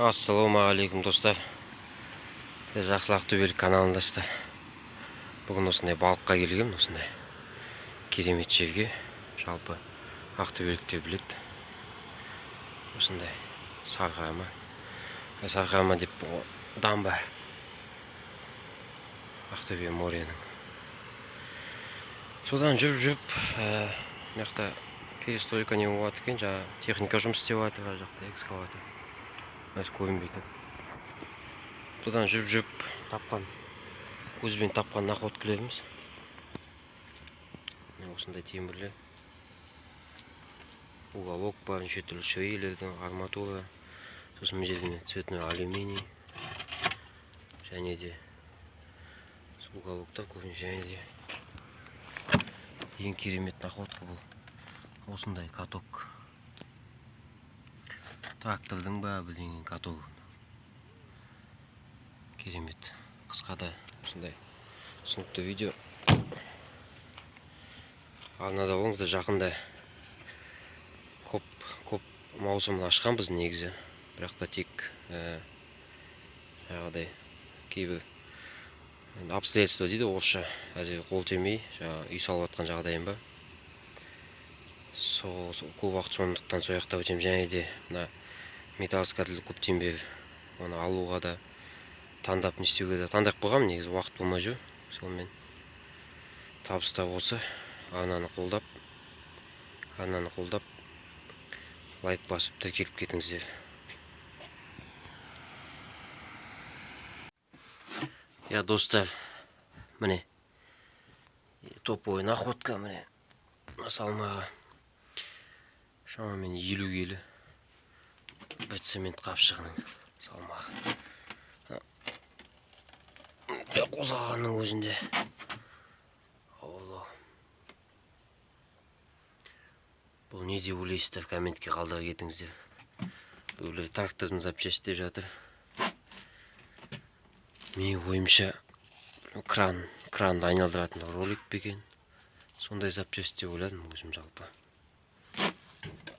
Ассалаумағалейкум, достар! Жақсылық Ақтөбелік каналындасыздар. Бүгін осындай балыққа келгенмін, осындай керемет жерге. Жалпы ақтөбеліктер біледі. Осындай Сарқырама, Сарқырама деп, дамба, Ақтөбе моренің. Содан жүріп жүріп, мына жақта перестройка не болып жатыр екен, жаңағы техника жұмыс істеп жатыр, ар жақта экскаватор қазір көрінбей тұр. Содан жүріп жүріп тапқан, көзбен тапқан находкаларымыз міне, осындай темірлер, уголок бар, неше түрлі швейлердің, арматура, сосын мына жерде цветной алюминий және де уголоктар көбінесе. Және де ең керемет находка бұл осындай каток, трактордың ба, бірдеңенің катогы. Керемет, қысқа да осындай түсінікті видео. Арнада болыңыздар. Жақында коп маусымын ашқанбыз негізі, бірақ та тек жаңағыдай кейбір енді обстоятельства дейді орысша, әзір қол тимей, жаңағы үй салып жатқан жағдайым бар. Сол көп уақыт сондықтан сол жақта өтемін. Және де мына металлоискатель көптен бері оны алуға да, таңдап не істеуге де таңдап қойғанмын негізі, уақыт болмай жүр. Сонымен, табыстар осы арнаны қолдап, лайк басып, тіркеліп кетіңіздер. Иә, достар, міне, топовый находка. Міне, салмағы шамамен 50 келі, бір цемент қапшығының салмағы. Қозғағанның өзінде ауырлау. Бұл не деп ойлайсыздар? Комментке қалдыра кетіңіздер. Біреулер трактордың запчасть деп жатыр. Менің ойымша, кранды айналдыратын ролик пе екен, сондай запчасть деп ойладым өзім жалпы.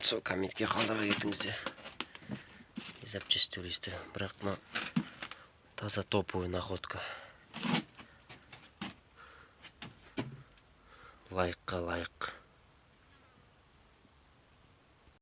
Сол комментке қалдыра кетіңіздер, не запчасть деп ойлайсыздар. Бірақ мына таза топовый находка, лайыққа лайық.